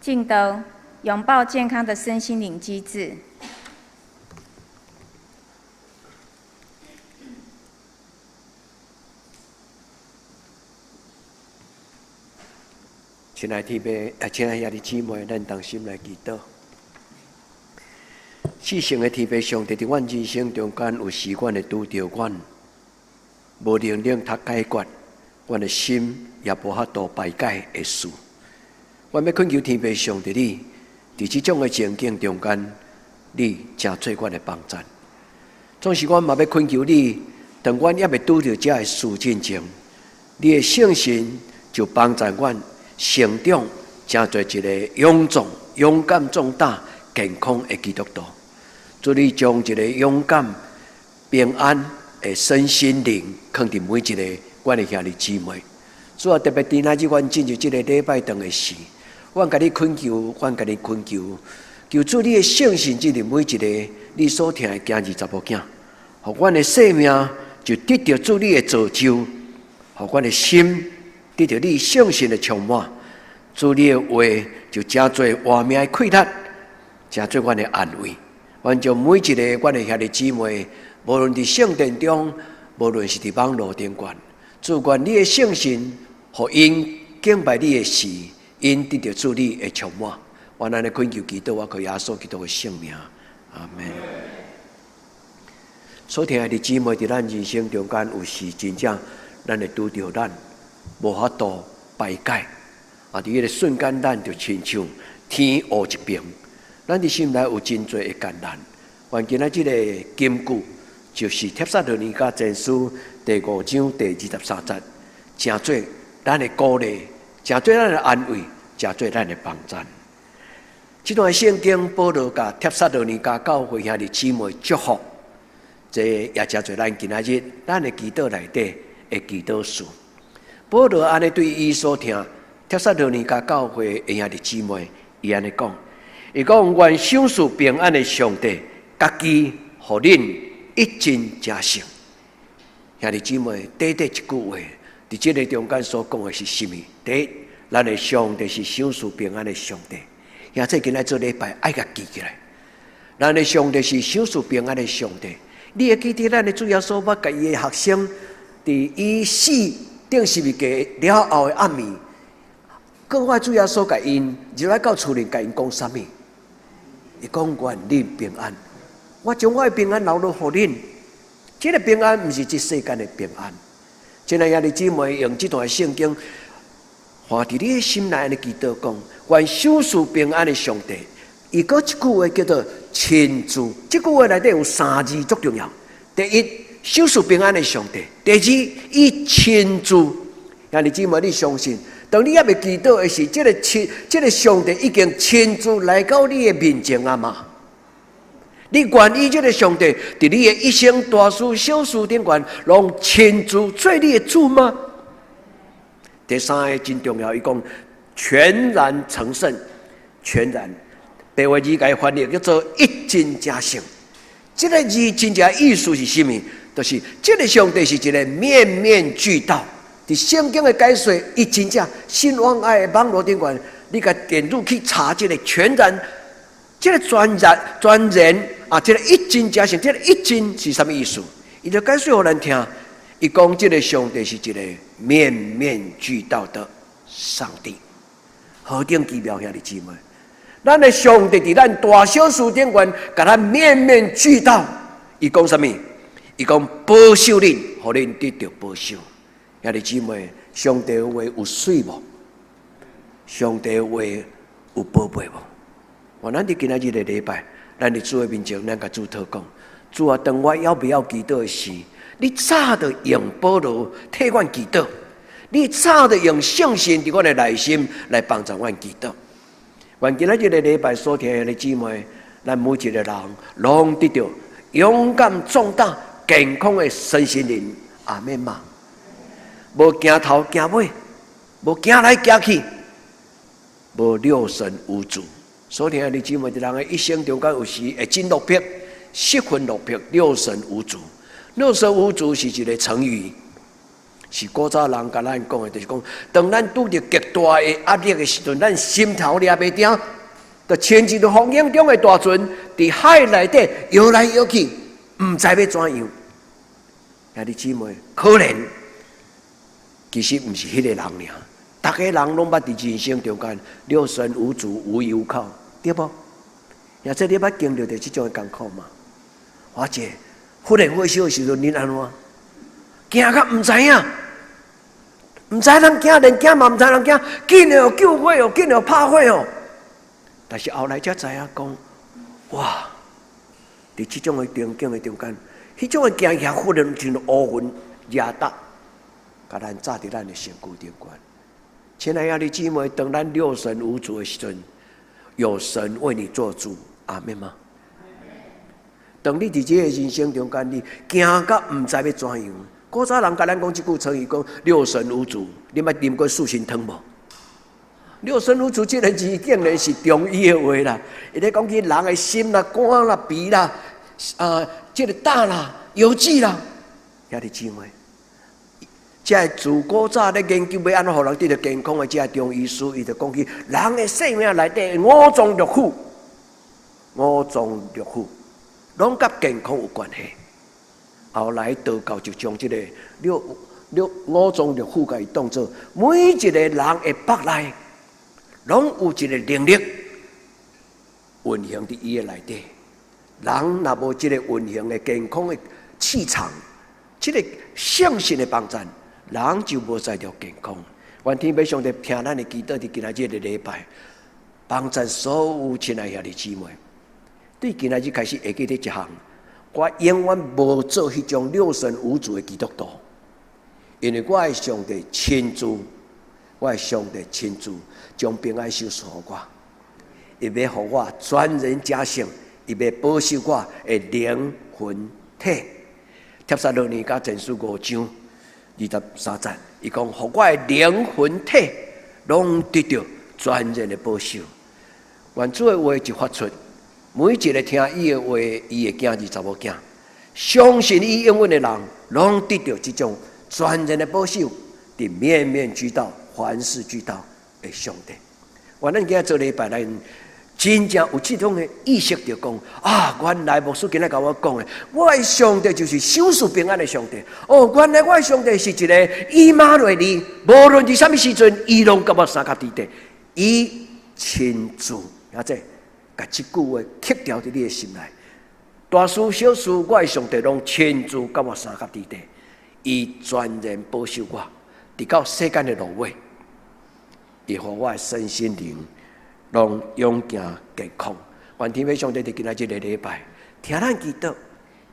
證道，擁抱健康的身心靈機制。親愛天父，啊，親愛兄弟姊妹，咱同心來祈禱。至聖的天父上帝，佇阮人生中間有時，阮會拄著阮無能力通解決，阮的心也無法度排解的事。阮欲懇求天父上帝你，佇這種的情景中間，你成做阮的幫贊。總是阮嘛欲懇求你，當阮猶未拄著這个事進前，你的聖神就幫助阮成長，成做一个勇壯、勇敢、壯膽、健康的基督徒。主你將一个勇敢、平安的身心靈，囥佇每一个阮的兄弟姊妹。主啊，特別佇今仔日，阮進入這个禮拜堂的時，阮共你懇求，阮共你懇求，求主你的聖神進入每一个你所疼的囝兒查某囝，予阮的生命就得著主你的造就，予阮的心得著你聖神的充滿。主你的話就成做活命的氣力，成做阮的安慰。願將每一个阮的兄弟姊妹，無論佇聖殿中，無論是佇網路頂懸。主願你的聖神，予𪜶敬拜你的時，𪜶得著主你的充滿。願按呢懇求祈禱，我靠耶穌基督的聖名，阿們。所疼愛的姊妹，佇咱人生中間有時真正，咱會拄著咱無法度排解。啊，佇彼个瞬間，咱就親像天烏一片，咱佇心內有真濟的艱難。願今仔這个金句，就是帖撒羅尼迦前書第五章第二十三節，成做咱的鼓勵，成做咱的安慰，成做咱的幫贊。這段聖經，保羅共帖撒羅尼迦教會兄弟姊妹祝福，這也成做咱今仔日咱的祈禱內底的祈禱詞。保羅按呢對伊所疼帖撒羅尼迦教會的兄弟姊妹，伊按呢講，伊講願賞賜平安的上帝，家己予恁一盡成聖。兄弟姊妹，短短一句話，佇這个中間所講的是啥物？第一，咱的上帝是賞賜平安的上帝。兄弟今仔做禮拜愛共記起來，咱的上帝是賞賜平安的上帝。你會記得咱的主耶穌捌共伊的學生，佇伊死釘十字架了後的暗暝，閣我主耶穌共𪜶入來到厝裡，共𪜶講啥物？伊講願恁平安，我將我的平安留落予恁。這个平安毋是這世間的平安。親愛兄弟姊妹，用這段聖經，看佇你的心內按呢祈禱講，願賞賜平安的上帝。伊閣一句話叫做親自，這句話內底有三字足重要。第一，賞賜平安的上帝；第二，伊親自。兄弟姊妹，你相信，當你猶未祈禱的時，這个親，這个上帝已經親自來到你的面前啊嘛？你願意這个上帝佇你的一生大事小事頂懸，攏親自做你的主嗎？第三个真重要，伊講全然成聖，全然白話字共翻譯叫做一盡成聖。這个字真正意思是啥物？就是這个上帝是一个面面俱到。佇聖經的解說，伊真正信望愛的網路頂懸，你共點入去查這个全然，這个全然全然啊，這个一盡成聖，這个一盡是啥物意思？伊就解說予咱聽，伊講這个上帝是一个面面俱到的上帝，何等奇妙，兄弟姊妹！咱的上帝佇咱大小事頂懸，共咱面面俱到。伊講啥物？伊講保守恁，予恁得著保守。兄弟姊妹，上帝的話有媠無？上帝的話有寶貝無？我咱佇今仔日的禮拜，咱佇主的面前，咱共主禱告。主啊，當我猶未曉祈禱的時，你早就用保羅替阮祈禱，你早就用聖神佇阮的內心來幫助阮祈禱。願今仔日的禮拜所聽的兄弟姊妹，咱每一个人攏得著勇敢、壯膽、健康的身心靈。阿們嗎？無驚頭驚尾，無驚來驚去，無六神無主。所以兄弟姊妹，佇人的一生中間有時會真落魄，失魂落魄，六神無主。六神無主是一个成語，是古早人共咱講的，就是講，當咱拄著極大的壓力的時陣，咱心頭掠袂定，就親像風湧中的大船，佇海內底搖來搖去，毋知欲怎樣。兄弟姊妹，可憐，其實毋是彼個人爾，逐个人攏捌佇人生中間六神無主、無依無靠，對無？也這你捌經歷著這種的艱苦嗎？華姐，忽然火燒的時陣，恁按怎？驚甲毋知影，毋知人驚，連驚嘛毋知人驚，緊予救火哦，緊予拍火哦。但是後來才知影講，哇！佇這種的情景的中間，彼種的驚嚇忽然像烏雲壓達，共咱罩佇咱的身軀頂懸。親愛的姊妹，當咱六神無主的時陣，有神為你做主，阿們嗎？當你佇這個人生中間，你驚甲毋知欲怎樣。古早人共咱講這句成語，講六神無主，你捌啉過四神湯無？六神無主這個字竟然是中醫的話啦。伊咧講起人的心啦、肝啦、脾啦、啊，這個膽啦、腰子啦，兄弟姊妹，這個自古早咧研究欲按怎予人得著健康的這個中醫師，伊就講起人的生命內底五臟六腑，五臟六腑攏佮健康有關係。後來道教就將這個六六五臟六腑共伊當做每一個人的腹內，攏有一個能力運行佇伊的內底。人若無這個運行的健康的氣場，這個聖神的幫贊，人就無才著健康。願天父上帝聽咱的祈禱，佇今仔日的禮拜，幫贊所有親愛兄弟姊妹。對今仔日開始會記得一項，我永遠無做彼種六神無主的基督徒，因為我的上帝親自，我的上帝親自將平安賞賜予我，伊欲予我全然成聖，伊欲保守我的靈魂體。帖撒羅尼迦前書五章二十三節，伊講，予我的靈魂體攏得著全然的保守。願主的話一發出，每一個聽伊的話，伊的囝兒查某囝，相信伊應允的人，攏得著這種全然的保守，佇面面俱到、凡事俱到的上帝。願咱今仔做禮拜，咱真正有這種的意識，就講啊，原來牧師今仔共我講的，我的上帝就是賞賜平安的上帝。哦，原來我的上帝是一個以馬內利，無論佇啥物時陣，伊攏佮我相佮佇底，伊親自，啊這，共這句話刻牢佇你的心內。大事小事，我的上帝攏親自佮我相佮佇底，伊全然保守我，直到世間的落尾，伊予我的身心靈攏勇健健康。願天父上帝佇今仔這個禮拜，聽咱祈禱，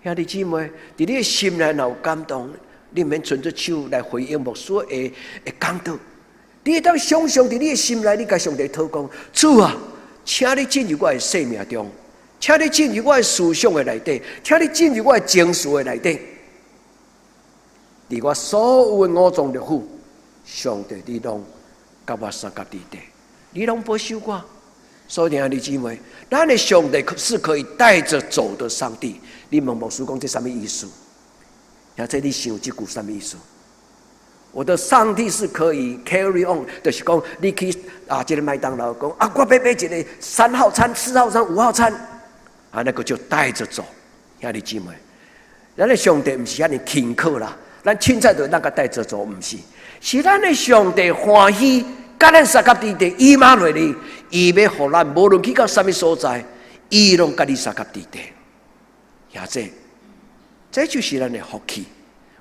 兄弟姊妹，佇你的心內若有感動，你毋免伸出手來回應牧師的講道。你會當想象佇你的心內，你共上帝禱告，主啊，請你進入我的生命中，請你進入我的思想的內底，請你進入我的情緒的內底，佇我所有的五臟六腑，上帝你攏佮我相佮佇底，你攏保守我。所以兄弟姊妹，咱的上帝是可以帶著走的上帝。你問牧師講這啥物意思？或者你想這句啥物意思？我的上帝是可以 carry on，就是講你去啊，這個麥當勞講啊，我欲買一個三號餐、四號餐、五號餐，啊，那個就帶著走。兄弟姊妹，咱的上帝毋是按呢輕巧啦，咱凊彩就咱共帶著走，毋是，是咱的上帝歡喜，佮咱相佮佇底，以馬內利，伊欲予咱無論去到啥物所在，伊攏佮你相佮佇底。兄弟，這就是咱的福氣。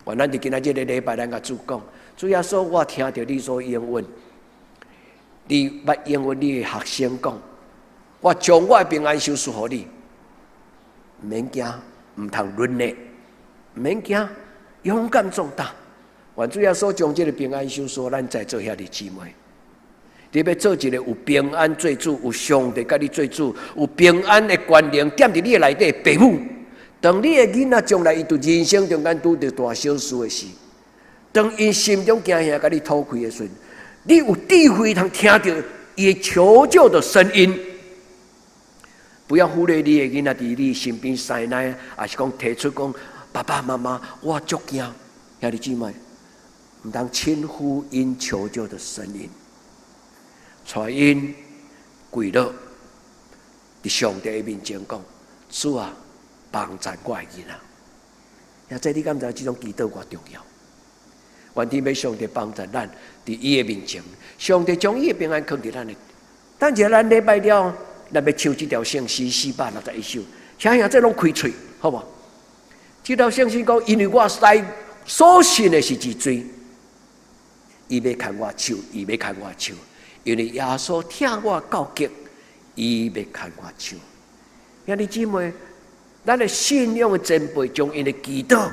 願咱佇今仔這個禮拜，咱共主講，主耶穌，我聽著你所應允，你捌應允你的學生講，我將我的平安賞賜予你，毋免驚，毋通淪落，毋免驚，勇敢壯膽。願主耶穌將這個平安賞賜，咱在座兄弟姊妹，你欲做一個有平安做主，有上帝佮你做主，有平安的權能踮佇你的內底父母。當你的囡仔將來伊佇人生中間拄著大小事的時，當𪜶心中驚嚇共你吐氣的時陣，你有智慧通聽著伊求救的聲音。不要忽略你的囡仔佇你身邊師奶，抑是講提出講爸爸媽媽，我足驚，兄弟姊妹，毋通輕忽𪜶求救的聲音，帶𪜶跪落佇上帝的面前講：主啊，幫贊我的囡仔。兄弟，你敢知這種祈禱偌重要？願天父上帝幫贊咱，佇伊的面前，上帝將伊的平安囥佇咱的。等一下咱禮拜了，咱欲唱這條聖詩461首，請兄弟攏開喙，好無？這條聖詩講，因為我來所信的是認罪，伊欲牽我手，伊欲牽我手，因為耶穌疼我到極，伊欲牽我手。兄弟姊妹，咱的信仰的前輩將𪜶的祈禱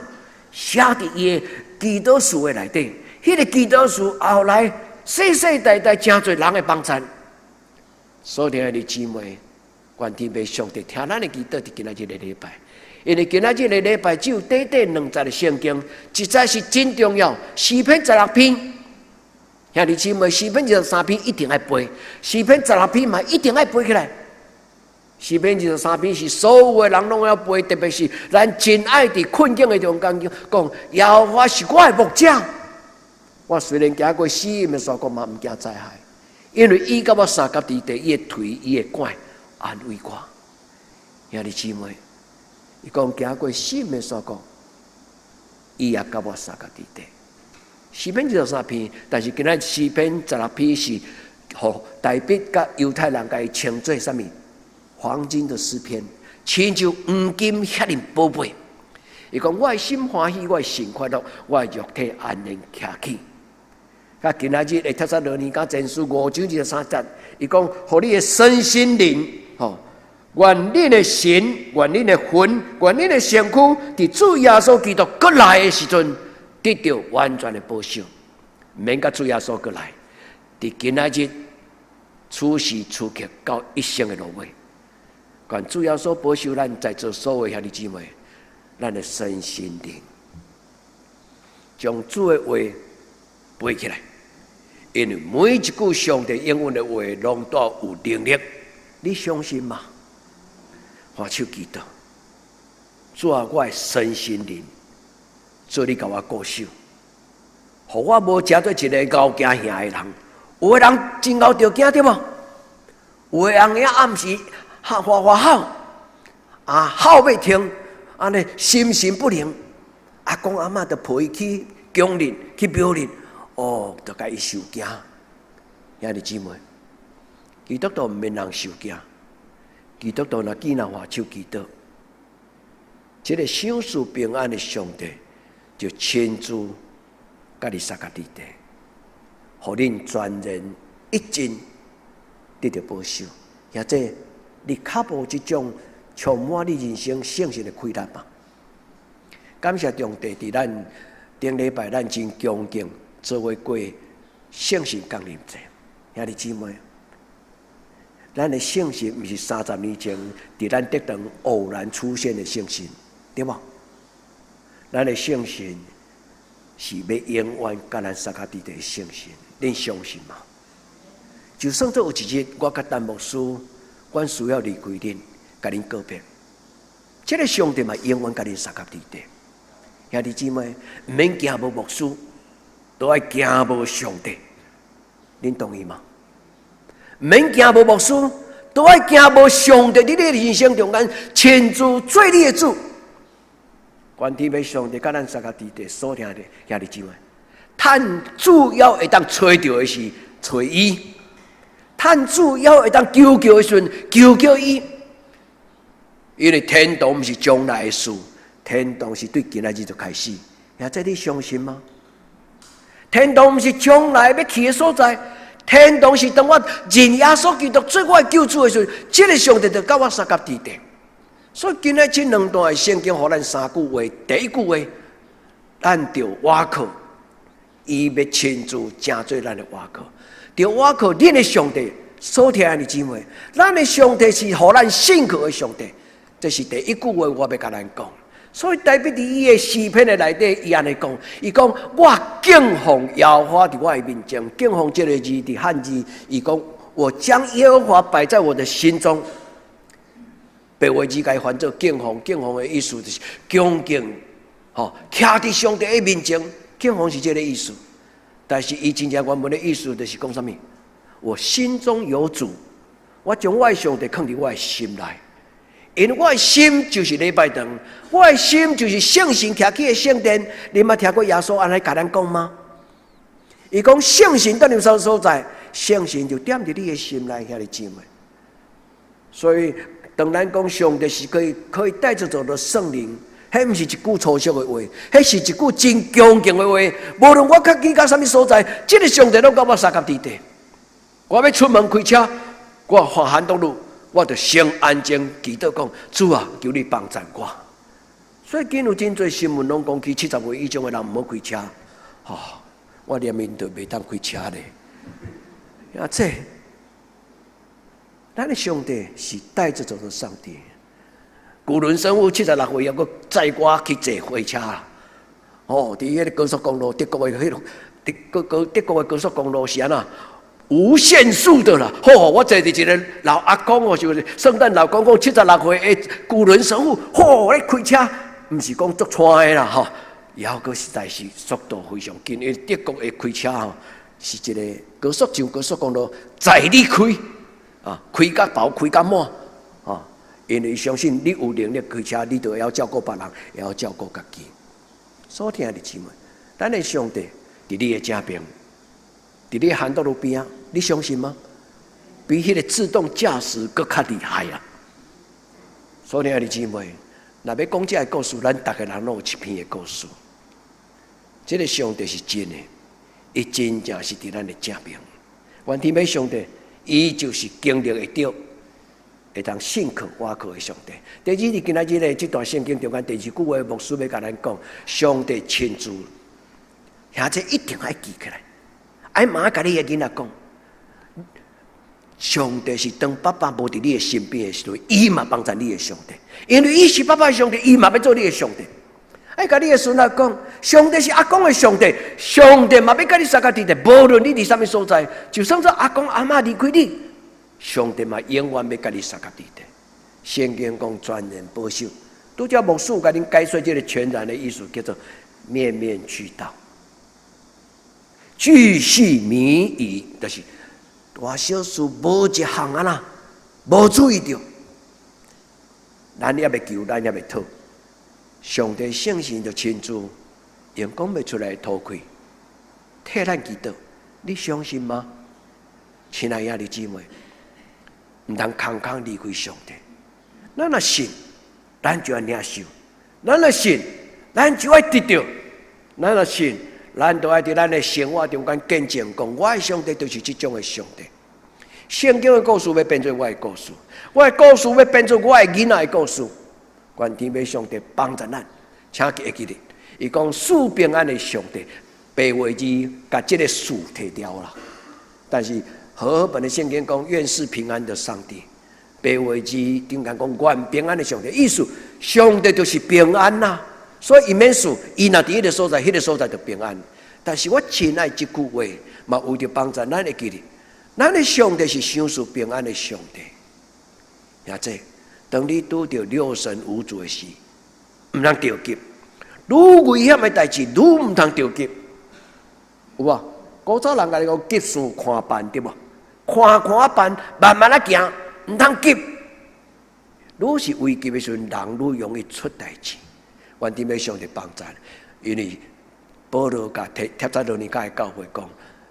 寫佇伊的祈禱書的內底，彼個祈禱書後來世世代代誠濟人的幫贊。所以，兄弟姊妹，願天父上帝聽咱的祈禱，佇今仔日的禮拜，因為今仔日的禮拜只有短短兩節的聖經，實在是真重要。詩篇十六篇，兄弟姊妹，詩篇23篇一定愛背，詩篇十六篇嘛一定愛背起來。詩篇二十三篇是所有的人攏要背，特別是咱真愛佇困境的中間講，耶和華是我的牧者，我雖然行過死蔭的山谷，嘛毋驚災害，因為伊佮我相佮佇地，伊的槌，伊的拐安慰我。兄弟姊妹，伊講行過死蔭的山谷，伊也佮我相佮佇地。詩篇二十三篇，但是今仔詩篇十六篇是予大衛佮猶太人共伊稱做啥物？黃金的詩篇，親像黃金遐爾寶貝。伊講我的心歡喜，我的神快樂，我的肉體安然徛起。佮今仔日的帖撒羅尼迦前書5章23節，伊講，予你的身心靈，吼，願恁的神，願恁的魂，願恁的身軀，佇主耶穌基督閣來的時陣，得著完全的保守，毋免佮主耶穌閣來。佇今仔日，此時此刻到一生的落尾。願主耶穌保守咱在座所有兄弟姊妹，咱的身心靈，將主的話背起來，因為每一句上帝應允的話，攏帶有能力。你相信嗎？頤手祈禱，主啊，我的身心靈，主你共我顧守，予我無成做一个𠢕驚嚇的人。有的人真𠢕著驚對無？有的人影暗時吼吼吼吼，啊吼欲停，按呢心神不寧，阿公阿嬤就抱伊去宮裡去廟裡，哦，就共伊收驚。兄弟姊妹，基督徒毋免人受驚，基督徒若見人頤手祈禱，這个賞賜平安的上帝就親自佮你相佮佇地，予恁全然一盡得著保守。或者你較無這種充滿你人生聖神的氣力嗎？感謝上帝，佇咱頂禮拜，咱真恭敬做伙過聖神降臨節。兄弟姊妹，咱的聖神毋是30年前佇咱德堂偶然出現的聖神，對無？咱的聖神是欲永遠佮咱相佮佇地的聖神，恁相信嗎？就算做有一日，我佮陳牧師，阮需要離開恁，共恁告別，這个上帝嘛永遠佮恁相佮佇地。兄弟姊妹，毋免驚無牧師，都愛驚無上帝，恁同意嗎？毋免驚無牧師，都愛驚無上帝。佇你的人生中間，親自做你的主。願天父上帝佮咱相佮佇地所聽的兄弟姊妹，趁主要會當揣著的是揣伊，趁主要會當求叫的時陣求叫伊，因為天堂毋是將來的事，天堂是對今仔日就開始。兄弟你相信嗎？天堂毋是將來欲去的所在，天堂是當我認耶穌基督做我的救主的時陣，這个上帝就佮我相佮佇地。所以今仔這兩段的聖經，予咱三句話。第一句話，咱著倚靠，伊欲親自成做咱的倚靠。著倚靠恁的上帝，所聽的姊妹，咱的上帝是予咱信靠的上帝。這是第一句話，我欲共咱講。所以大衛佇伊的詩篇的內底，伊按呢講，伊講我敬奉耶和華佇我的面前，敬奉這個字佇漢字，伊講我將耶和華擺在我的心中。白話字共伊翻做敬奉，敬奉的意思就是恭敬，吼，徛佇上帝的面前，敬奉是這个意思。但是伊真正原文的意思就是講啥物？我心中有主，我將我的上帝囥佇我的心內，因為我的心就是禮拜堂，我的心就是聖神徛起的聖殿。你捌聽過耶穌按呢共咱講嗎？伊講聖神踮佇啥所在？聖神就踮佇你的心內，兄弟姊妹。所以當咱講上帝是可以帶著走的聖靈，彼毋是一句粗俗的話，彼是一句真強勁的話。無論我較去到啥物所在，這个上帝攏佮我相佮佇佇。我欲出門開車，我看韓東路，我就先安靜祈禱講：主啊，求你幫贊我。所以今有真濟新聞攏講起70歲以上的人毋好開車。吼，我連面都袂當開車咧。啊，這，咱的上帝是帶著走的上帝。古倫神父76歲，猶閣載我去坐火車。哦，佇彼个高速公路，德國的彼个德高高德國的高速公路是按怎？無限速的啦！吼，我坐佇一个老阿公哦，就是聖誕老公公76歲的古倫神父，吼，咧開車，毋是講足喘的啦，吼，猶閣實在是速度非常緊，因為德國的開車吼，是一个高速上高速公路載你開，啊，開甲飽，開甲滿，啊，因為相信你有能力開車，你就會曉照顧別人，會曉照顧家己。所聽的姊妹，咱的上帝佇你的正邊。佇你韓道路邊仔，你相信嗎？比彼个自動駕駛閣較厲害啊！所以兄弟姊妹，若欲講這个故事，咱逐个人攏有一篇的故事。這个上帝是真的，伊真正是佇咱的正邊。願天父上帝，伊就是經歷會著，會當信靠倚靠的上帝。第二，佇今仔日的這段聖經中間，第二句話牧師欲共咱講，上帝親自，兄這一定愛記起來。愛媽共你的囡仔講，上帝是當爸爸無佇你的身邊的時陣，伊嘛幫贊你的上帝，因為伊是爸爸的上帝，伊嘛欲做你的上帝。愛共你的孫仔講，上帝是阿公的上帝，上帝嘛欲佮你相佮佇佇，無論你佇啥物所在，就算做阿公阿嬤離開你，上帝嘛永遠欲佮你相佮佇佇。聖經講全然保守，拄才牧師共恁解說這个全然的意思，叫做面面俱到。巨細靡遺，就是大小事無一項啊啦，無注意著。咱猶未求，咱猶未討，上帝聖神就親自用講袂出來的塗氣，替咱祈禱。你相信嗎？親愛的兄弟姊妹，毋通空空離開上帝。咱若信，咱就愛領受；咱若信，咱就愛得著；咱若信，咱就愛佇咱的生活中間見證，講我的上帝就是這種的上帝。聖經的故事欲變做我的故事，我的故事欲變做我的囡仔的故事。願天父上帝幫助咱，請記會記得，伊講賜平安的上帝，白話字共這个賜提掉啦。但是和合本的聖經講願賜平安的上帝，白話字頂間講願平安的上帝，意思上帝就是平安呐。所以伊免賜，伊若佇彼个所在，彼个所在就平安。但是我真愛這句話，嘛為著幫助咱會記得，咱的上帝是賞賜平安的上帝。兄弟，當你拄著六神無主的時，毋通著急；愈危險的代誌，愈毋通著急。有無？古早人共你講急事看辦，對無？看看辦，慢慢仔行，毋通急。愈是危急的時陣，人愈容易出代誌。願天父上帝幫助，因為保羅共帖撒羅尼迦的教會講，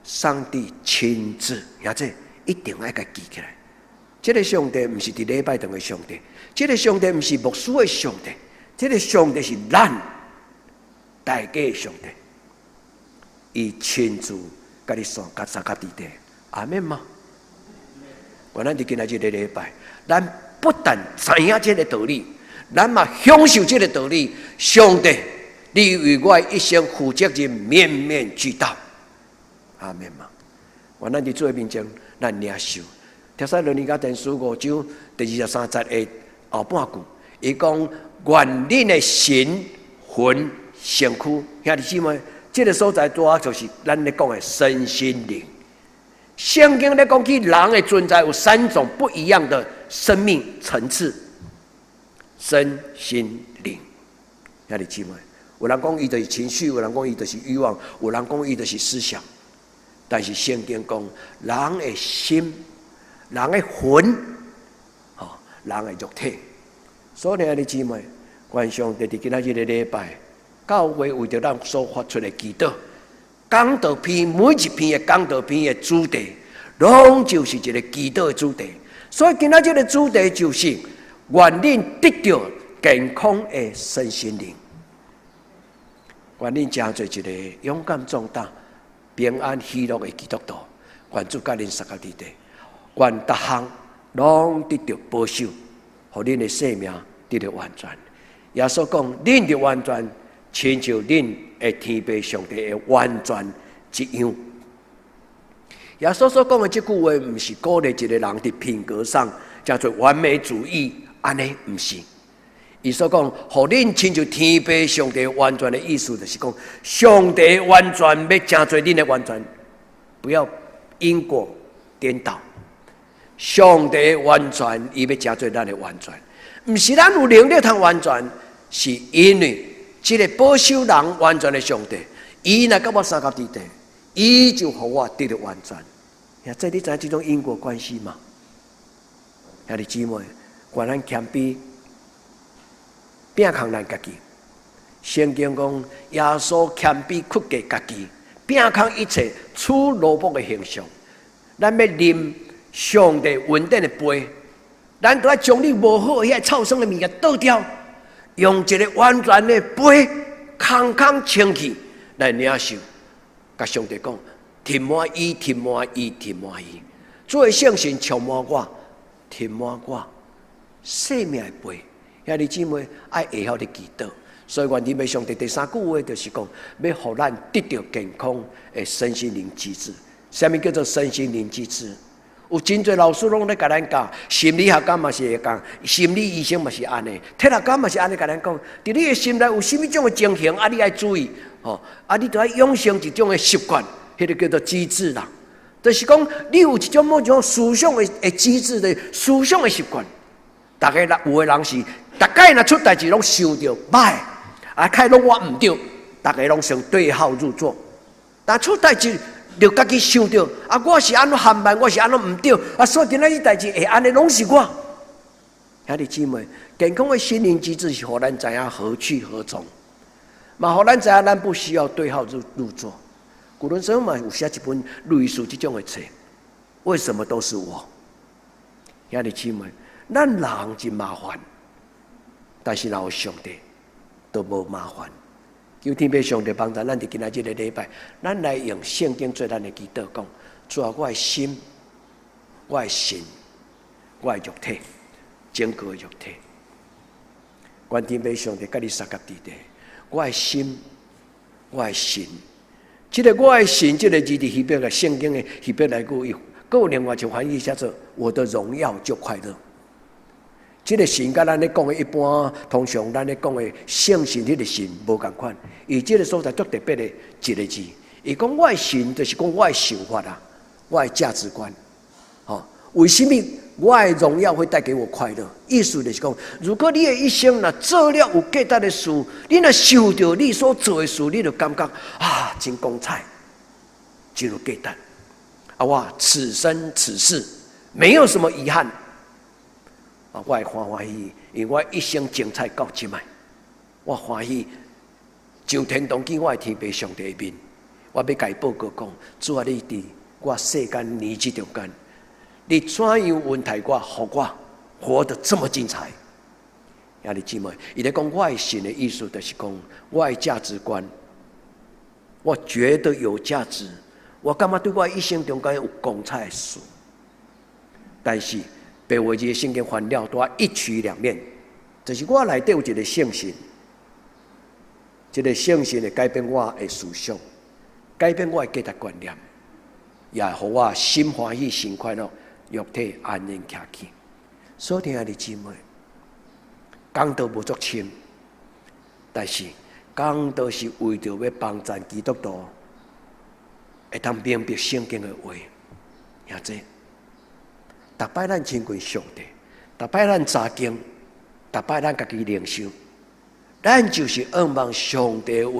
上帝親自，兄弟一定愛共記起來。這个上帝毋是佇禮拜堂的上帝，這个上帝毋是牧師的上帝，這个上帝是咱大家的上帝，伊親自共你相佮相佮佇佇，阿們嗎？願咱佇今仔日這个禮拜，咱不但知影這个道理，咱嘛享受這个道理。上帝，你為我一生負責任，面面俱到，阿們嗎？願咱佇主的面前，咱領受。帖撒羅尼迦前書五章第23節的後半句，伊講願恁的神魂身軀，兄弟姊妹，這个所在拄好就是咱咧講的身心靈。聖經咧講起人的存在有三種不一樣的生命層次：身心靈。兄弟姊妹，有人講伊就是情緒，有人講伊就是慾望，有人講伊就是思想。但是聖經講，人的心、人的魂，吼，人的肉體。所以兄弟姊妹，願上帝佇今仔日個禮拜，教會為著咱所發出的祈禱，講道篇每一篇的講道篇的主題，攏就是一個祈禱的主題。所以今仔日個主題就是，願恁得著健康的身心靈。願恁成做一個勇敢壯膽、平安喜樂的基督徒。願主佮恁相佮佇底，願逐項攏得著保守，予恁的生命得著完全。耶穌講：恁著完全，親像恁的天父上帝的完全一樣。耶穌所講的這句話，毋是鼓勵一個人佇品格上叫做完美主義，按呢毋是。伊所講，予恁親像天父上帝完全的意思，就是講上帝完全欲成做恁的完全，不要因果顛倒。上帝完全，伊欲成做咱的完全，毋是咱有能力通完全，是因為這个保守人完全的上帝，伊若佮我相佮佇底，伊就予我得著完全。呀，這你知影這種因果關係嗎？兄弟姊妹，願咱謙卑，摒空咱家己。聖經講，耶穌謙卑屈過家己，摒空一切，取奴僕的形象。咱欲啉上帝恩典的杯，咱都愛將你無好的彼个臭酸的物件倒掉，用一个完全的杯，空空清氣來領受。共上帝講，填滿伊，填滿伊，填滿伊。主的聖神充滿我，填滿我生命的杯。兄弟姊妹愛會曉咧祈禱，所以願天父上帝第三句話就是講，欲予咱得著健康的身心靈機制。啥物叫做身心靈機制？有真濟老師攏咧共咱教，心理學家嘛是會講，心理醫生嘛是按呢，哲學家嘛是按呢共咱講。佇你的心內有啥物種的情形，啊，你愛注意，吼，啊，你著愛養成一種的習慣，彼个叫做機制啦。就是講，你有一種某種思想的機制的思想的習慣。逐个人有的人是，逐擺若出代誌攏想著䆀，啊，開攏我毋對，逐个攏先對號入座。但出代誌就家己想著，啊，我是按怎含慢，我是按怎毋對，啊，所以今仔日代誌會按呢攏是我。兄弟姊妹，健康的心靈機制是予咱知影何去何從，嘛予咱知影咱不需要對號入座。古倫生嘛有寫一本類似這種的冊，為什麼都是我？兄弟姊妹，咱人真麻煩，但是若有上帝，都無麻煩。求天父上帝幫助咱，佇今仔這个禮拜，咱來用聖經做咱的祈禱，講主啊，我的心、我的神、我的肉體，整個肉體，願天父上帝佮你相佮佇底，我的心、我的神，這个我的神，這个字佇希伯來聖經的希伯來語，閣有另外一個翻譯寫做我的榮耀就快樂。這个神佮咱咧講的一般，通常咱咧講的聖神彼个神無仝款，伊這个所在足特別的一个字，伊講我的神就是講我的想法啊，我的價值觀，吼，為啥物我的榮耀會帶給我快樂？意思就是講，如果你的一生若做了有價值的事，你若想著你所做的事，你就感覺啊，真光彩，真有價值。啊，我此生此世沒有什麼遺憾。啊，我會歡歡喜喜，因為我一生精彩到這擺，我歡喜上天堂見我的天父上帝的面，我欲共伊報告講，主啊，你佇我世間年日中間，你怎樣恩待我，予我活得這麼精彩？兄弟姊妹，伊咧講我的神的意思，就是講我的價值觀，我覺得有價值，我感覺對我一生中間有光彩的事，但是白話字聖經翻了拄一體兩面，就是我內底有一个聖神，這个聖神會改變我的思想，改變我的價值觀念，也予我心歡喜、心快樂，肉體安然徛起。所以兄弟姊妹，講道無足深，但是講道是為著欲幫助基督徒會當明白聖經的話，兄弟。逐擺咱親近上帝，逐擺咱查經，逐擺咱家己靈修，咱就是向望上帝的話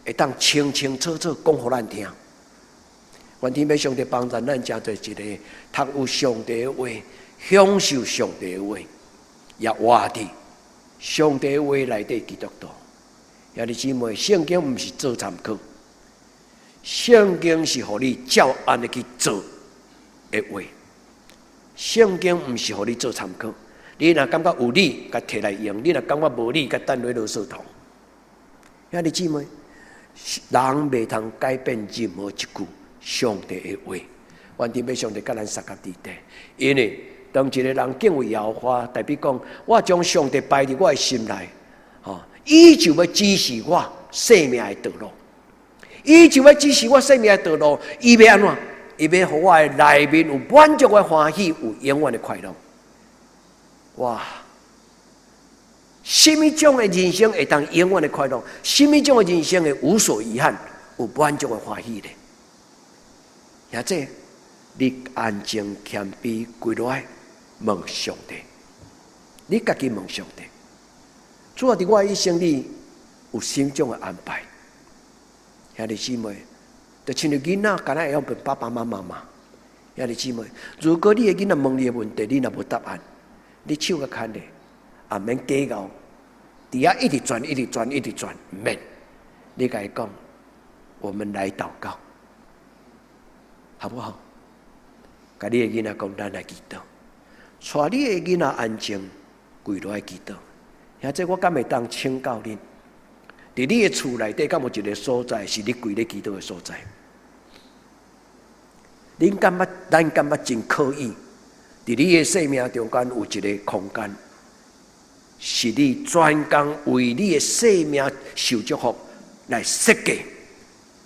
會當清清楚楚講予咱聽。願天父上帝幫助咱，成做一個讀有上帝的話，享受上帝的話，也活佇上帝的話內底基督徒。兄弟姊妹，聖經毋是做參考，聖經是予你照按呢去做的話。聖經毋是予你做參考，你若感覺有理，共提來用；你若感覺無理，共擲落垃圾桶。兄弟姊妹，人袂通改變任何一句上帝的話。願天父上帝佮咱相佮佇底，因為當一個人敬畏耶和華，代表講我將上帝擺佇我的心內，吼，伊就欲指示我生命的道路，伊就欲指示我生命的道路，伊欲按怎？伊欲予我的內面有滿足的歡喜，有永遠的快樂。哇！啥物種的人生會當永遠的快樂？啥物種的人生會無所遺憾，有滿足的歡喜咧？兄弟，你安靜謙卑跪落來問上帝，你家己問上帝。主啊，佇我一生裡有啥物種的安排？兄弟姊妹，就親像囡仔，敢若會曉問爸爸媽媽嘛？兄弟姊妹，如果你的囡仔問你的問題，你若無答案，你手共牽咧，也免假𠢕，佇遐一直轉，一直轉，一直轉，毋免。你共伊講，我們來禱告，好不好？共你的囡仔講，咱來祈禱，帶你的囡仔安靜跪落來祈禱。兄弟，我敢會當請教恁？佇你的厝內底，敢有一個所在是你跪咧祈禱的所在？恁感覺，咱感覺真可以？佇你的生命中間有一個空間，是你專工為你的生命受祝福來設計，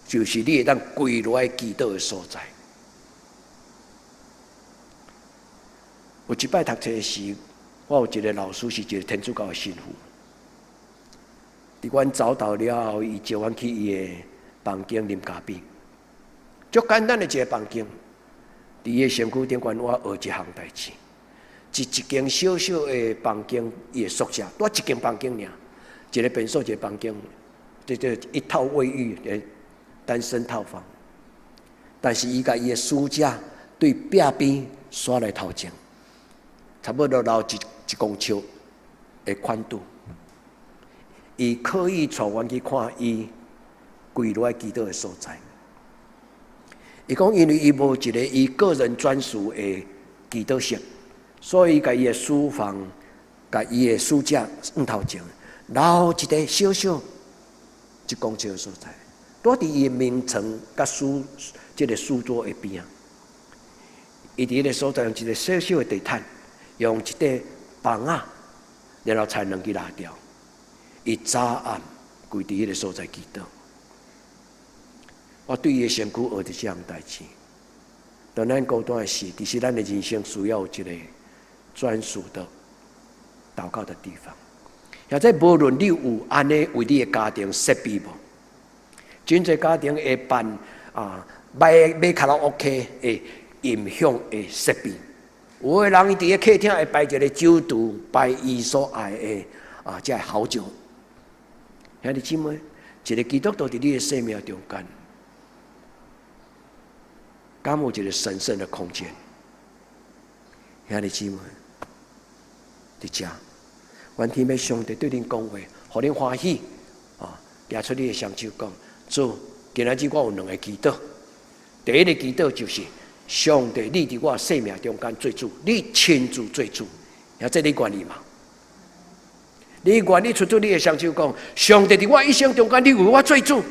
就是你會當跪落來祈禱的所在。有一擺讀冊時，我有一個老師是一個天主教的神父。佇阮早禱了後，伊招阮去伊的房間啉咖啡，足簡單的一個房間。佇伊的身軀頂懸，我學一項代誌。一一間小小的房間，伊的宿舍，拄一間房間爾，一個便所，一個房間，這這一套衛浴的單身套房。但是伊共伊的書架對壁邊煞來頭前，差不多留一一公尺的寬度。伊刻意帶阮去看伊跪落來祈禱的所在。伊講，因為伊無一個伊個人專屬的祈禱室，所以共伊的書房、共伊的書架放頭前，留一個小小一公尺的所在，佇佇伊的眠床佮書這個書桌的邊仔。伊佇彼個所在用一個小小的地毯，用一塊枋仔，然後裁兩支蠟燭。伊早暗跪佇彼個所在祈禱。我對伊的身軀學著這項代誌。當咱孤單的時，其實咱的人生需要有一個專屬的禱告的地方。或者無論你有按呢為你的家庭設備無，真濟家庭會辦啊買買卡拉 OK 的音響的設備。有的人伊佇個客廳會擺一個酒櫥，擺伊所愛的啊，這個好酒。兄弟姊妹，一個基督徒佇你的生命中間，敢有一個神聖的空間？兄弟姊妹，佇遮，願天父上帝對恁講話，予恁歡喜啊！舉出你的雙手講，主，今仔日我有兩個祈禱。第一個祈禱就是上帝，你佇我生命中間做主，你親自做主，兄弟你願意嗎？你願意伸出你的雙手講，上帝佇我一生中間，你為我做主。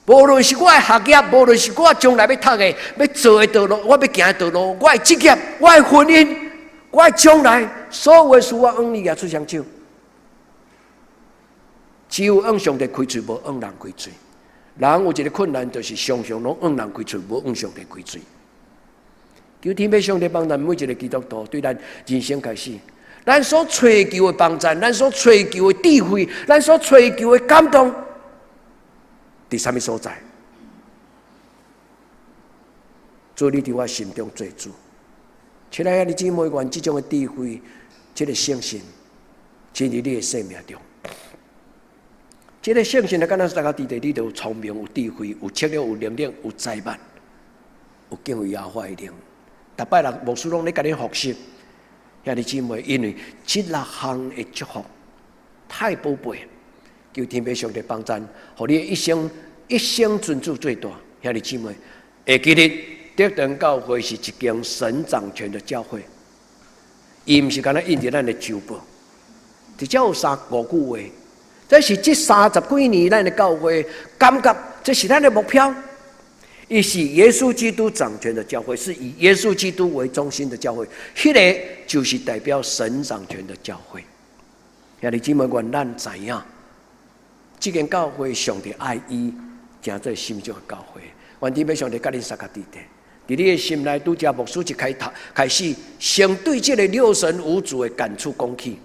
無論是我的學業，無論是我將來欲讀的、欲做的道路，我欲行的道路，我的職業、我的婚姻、我的將來，所有的事，我向你舉出雙手。只有向上帝開喙，無向人開喙。人有一個困難，就是常常攏向人開喙，無向上帝開喙。求天父上帝幫咱每一個基督徒，對咱人生開始。咱所揣求的幫助，咱所揣求的智慧，咱所揣求的感動，佇啥物所在？主，你佇我心中做主。親愛的兄弟姊妹，願這種的智慧，這個信心，進入你的生命中。這個信心，敢若是大家佇地，你就有聰明、有智慧、有策略、有能力、有才幹。有敬畏耶和華的靈。逐擺人牧師攏咧共恁複習，兄弟姊妹，因為這六項的祝福太寶貝，求天父上帝幫贊，予你一生一生尊主最大。兄弟姊妹，會記得德堂教會是一間神掌權的教會，伊毋是干焦印佇咱的周報，直接有三五句話，這是這三十幾年咱的教會感覺，這是咱的目標。伊是耶穌基督掌權的教會，是以耶穌基督為中心的教會，彼个就是代表神掌權的教會。兄弟姊妹，願咱知影，這間教會上帝愛伊，成做心中的教會。願天父上帝佮恁相佮佇咧，佇你的心內，拄才牧師一開頭開始，先對這个六神無主的感觸講起。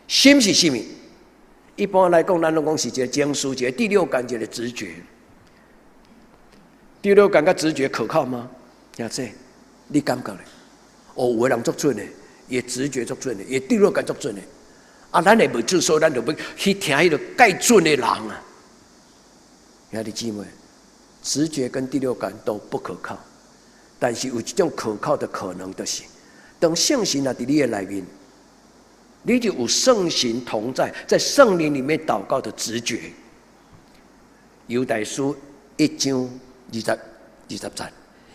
心是啥物？一般來講，咱攏講是一个情緒，一个第六感，一个直覺。第六感佮直覺可靠嗎？兄弟，你感覺咧？哦，有的人足準的，伊直覺足準的，伊第六感足準的。啊，咱會袂準，所以咱就欲去聽彼个蓋準的人啊。兄弟姊妹，直覺跟第六感都不可靠，但是有一種可靠的可能，就是當聖神若佇你的內面，你就有聖神同在，在聖靈裡面禱告的直覺。猶大書一章20節，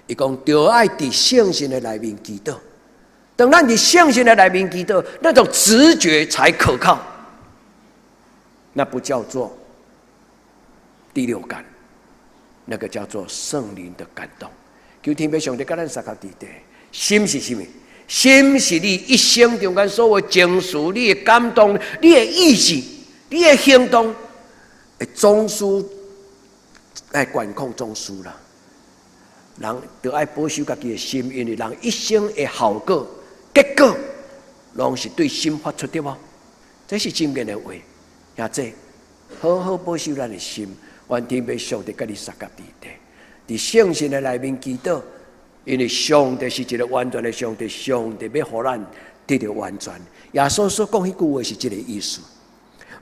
伊講著愛佇聖神的內面祈禱。當咱佇聖神的內面祈禱，那種直覺才可靠。那不叫做第六感，那個叫做聖靈的感動。求天父上帝佮咱相佮佇咧，心是啥物？心是你一生中間所有情緒、你的感動、你的意志、你的行動，的中樞來管控中樞啦。人著愛保守家己的心，因為人一生的效果、結果，攏是對心發出的無？這是真言的話，兄弟，好好保守咱的心，願天父上帝佮你相佮佇咧，佇聖神的內面祈禱，因為上帝是一个完全的上帝，上帝欲予咱得著完全。耶穌所講彼句話是這个意思，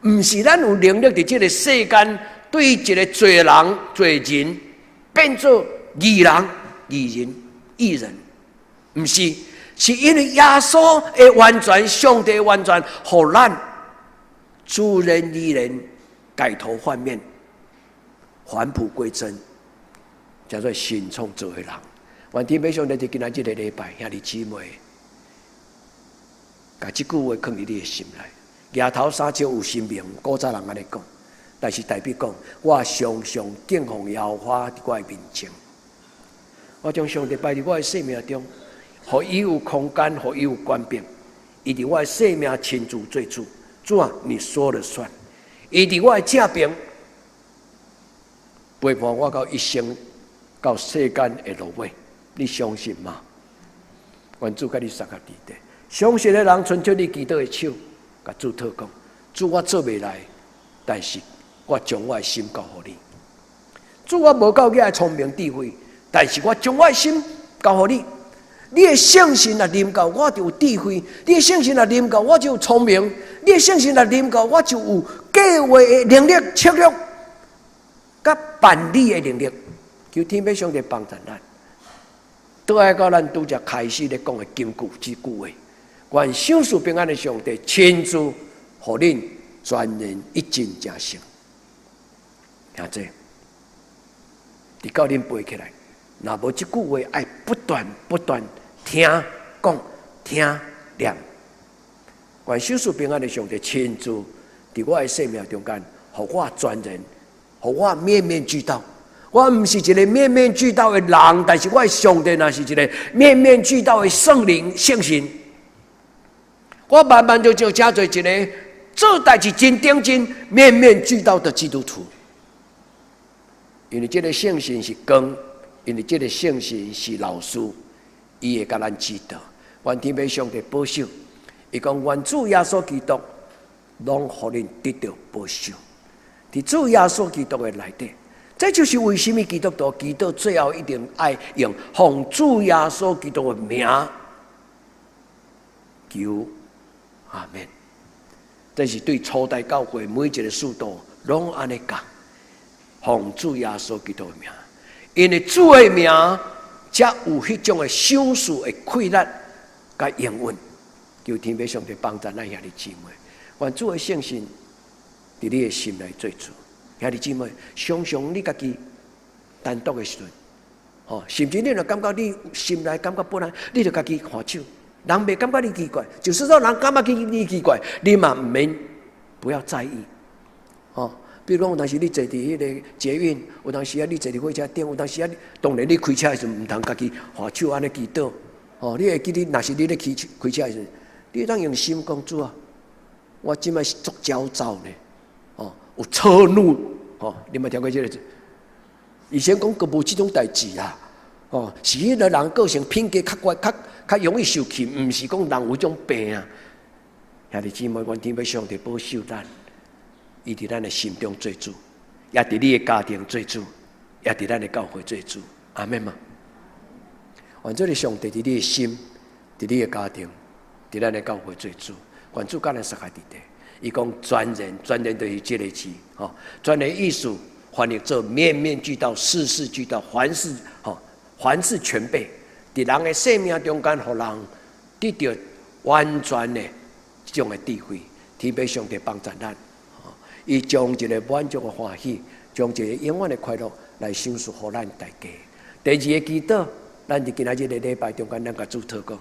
毋是咱有能力佇這个世間對一个罪人、罪人變做義人、義人、義人，毋是，是因為耶穌的完全，上帝的完全，予咱自然而然改頭換面，返璞歸真，叫做新創造的人。願天父上帝佇今仔這个禮拜，兄弟姊妹，共這句話囥佇你的心內。額頭三尺有神明，古早人按呢講，但是代表講，我常常敬奉耶和華佇我的面前，我將上帝擺佇我的生命中，予伊有空間，予伊有權柄，伊佇我的生命親自做主，主啊，你說了算。伊佇我的正邊，陪伴我到一生，到世間的落尾，你相信嗎？願主佮你相佮佇咧，相信的人伸出你祈禱的手，共主禱告，主我做袂來，但是我將我的心交予你。主我無夠遐聰明智慧，但是我將我的心交予你。你的聖神若臨到，我就有智慧；你的聖神若臨到，我就有聰明；你的聖神若臨到，我就有計劃的能力、策略、佮辦理的能力。求天父上帝幫助咱。倒來到咱拄才開始咧講的金句這句話，願賞賜平安的上帝親自予恁全然一盡成聖。兄弟，直到恁背起來，若無這句話，愛不斷不斷聽講聽念。願賞賜平安的上帝親自佇我的生命中間，予我全然，予我面面俱到。我毋是一个面面俱到的人，但是我的上帝若是一个面面俱到的聖靈聖神。我慢慢就就成做一个做代誌真認真、面面俱到的基督徒。因為這个聖神是光，因為這个聖神是老師，伊會共咱指導。願天父上帝保守，伊講願主耶穌基督攏予恁得著保守。佇主耶穌基督的內底。這就是為什麼基督徒祈禱最後一定愛用奉主耶穌基督的名求阿們。這是對初代教會每一个使徒攏按呢講，奉主耶穌基督的名，因為主的名才有彼種的賞賜的氣力佮應允。求天父上帝幫助咱兄弟姊妹，願主的聖神佇你的心內做主。兄弟姊妹，常常你家己單獨的時陣，吼，甚至你若感覺你心內感覺不安，你就家己按手。人袂感覺你奇怪，就是說人感覺你奇怪，你嘛毋免不要在意。吼，比如講有當時你坐佇彼个捷運，有當時啊你坐佇火車頂，有當時啊，當然你開車的時陣毋通家己按手按呢祈禱。吼，你會記得，若是你咧開車開車的時陣，你會當用心講，主啊，我這擺是足焦躁呢，哦，有躁怒，吼，你有聽過這个字？以前講閣無這種代誌啊，哦，是彼个人個性品格較乖，較較容易受氣，毋是講人有這種病啊。兄弟姊妹，願天父上帝保守咱，伊佇咱的心中做主，也佇你的家庭做主，也佇咱的教會做主。阿們嗎？願這个上帝佇你的心，佇你的家庭，佇咱的教會做主。願主佮咱相佮佇咧。伊講全然，全然就是這个字，吼，全然意思翻譯做面面俱到，事事俱到，凡事吼，凡事全備。佇人的生命中間，予人得著完全的這種的智慧，天父上帝幫助咱，伊將一个滿足的歡喜，將一个永遠的快樂來賞賜予咱大家。第二个祈禱，咱佇今仔日个禮拜中間，咱共主禱告，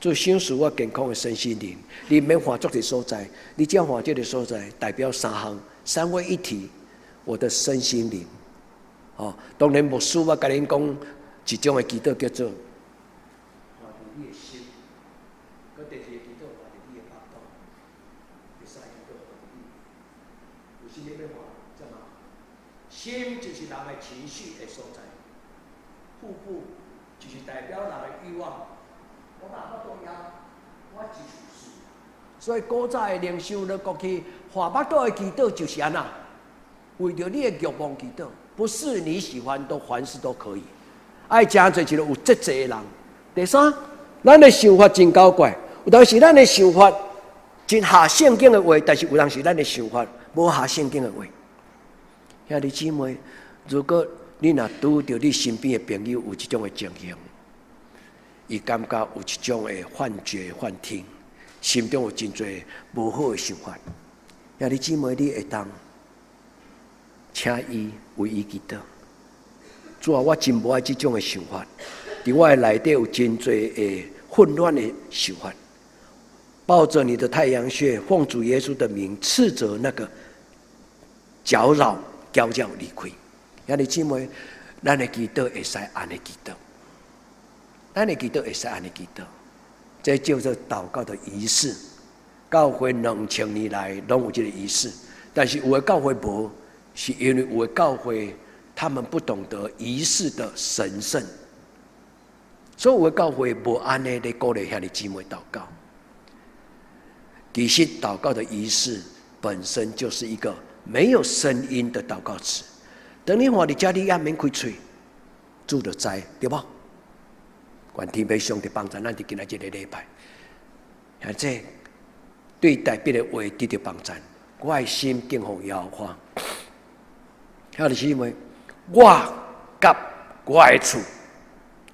主賞賜我健康的身心靈。你免換足濟所在，你只要換這个所在，代表三項三位一體，我的身心靈。哦，當然牧師我共恁講一種的祈禱叫做。看佇你的心，閣第二个祈禱看佇你的腹肚，第三個祈禱看佇你。有啥物欲換？這嘛？心就是人的情緒的所在，腹部就是代表人的慾望。我若腹肚枵，我就是有事。所以古早的靈修咧，過去換腹肚的祈禱就是按怎？為著你的慾望祈禱，不是你喜歡都凡事都可以。愛誠濟一个有節制的人。第三，咱的想法真古怪，有當時咱的想法真合聖經的話，但是有當時咱的想法無合聖經的話。兄弟姊妹，如果你若拄著你身邊的朋友有這種的情形，伊感覺有這種的幻覺、幻聽，心中有真濟無好的想法，兄弟姊妹，你會當請伊為伊祈禱。主啊，我真無愛這種的想法，佇我的內底有真濟的混亂的想法。抱著你的太陽穴，奉主耶穌的名，斥責那個攪擾、攪擾離開。兄弟姊妹，咱的祈禱會使按呢祈禱，咱的祈禱會使按呢祈禱，這叫做禱告的儀式。教會2000年來攏有這個儀式，但是有的教會無，是因為有的教會他們不懂得儀式的神聖，所以有的教會無按呢咧鼓勵兄弟姊妹禱告。其實禱告的儀式本身就是一個沒有聲音的禱告詞。當你看佇遮，你也免開喙，主就知，對無？願天父上帝幫助咱佇今仔這個禮拜，或者對代別的話得著幫助。我的心敬奉耶和華，兄弟姊妹，我佮我的厝，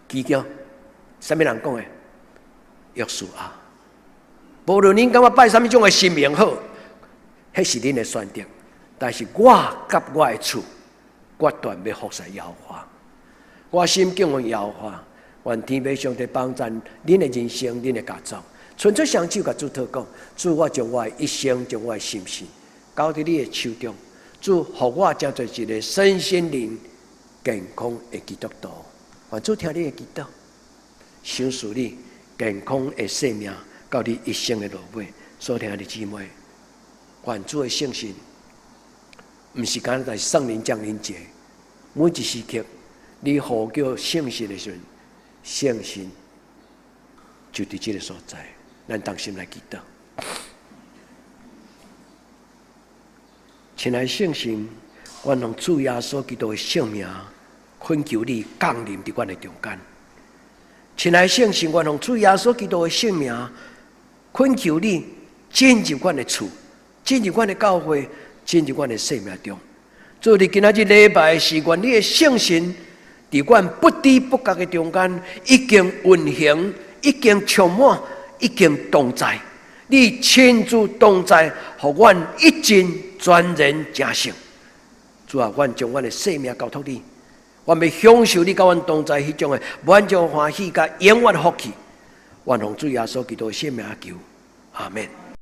記著，啥物人講的？約書亞。無論恁感覺拜啥物種的神明好，彼是恁的選擇。但是我佮我的厝，決斷欲服侍耶和華。我心敬奉耶和華，願天父上帝幫助恁的人生、恁的家族。伸出雙手共主禱告，主，我將我的一生、將我的心事交佇你的手中。主，予我成做一個身心靈健康的基督徒。願主聽你的祈禱，賞賜你健康的生命，到你一生的落尾。所聽的姊妹，願主的聖神，毋是干焦在聖靈降臨節，每一時刻你呼叫聖神的時陣，聖神就佇這个所在。咱同心來祈禱。親愛的聖神，願奉主耶穌基督的聖名，懇求你降臨佇阮的中間。親愛的聖神，願奉主耶穌基督的聖名，懇求你進入阮的厝，進入阮的教會，進入阮的生命中。主，佇今仔日禮拜時，願你的聖神佇阮不知不覺的中間，已經運行，已經充滿，已經同在。你親自同在，予阮一進全然成聖。主啊，阮將阮的生命交託你，阮欲享受你佮阮同在彼種的滿足歡喜佮永遠福氣。阮奉主耶穌基督的聖名求，阿門。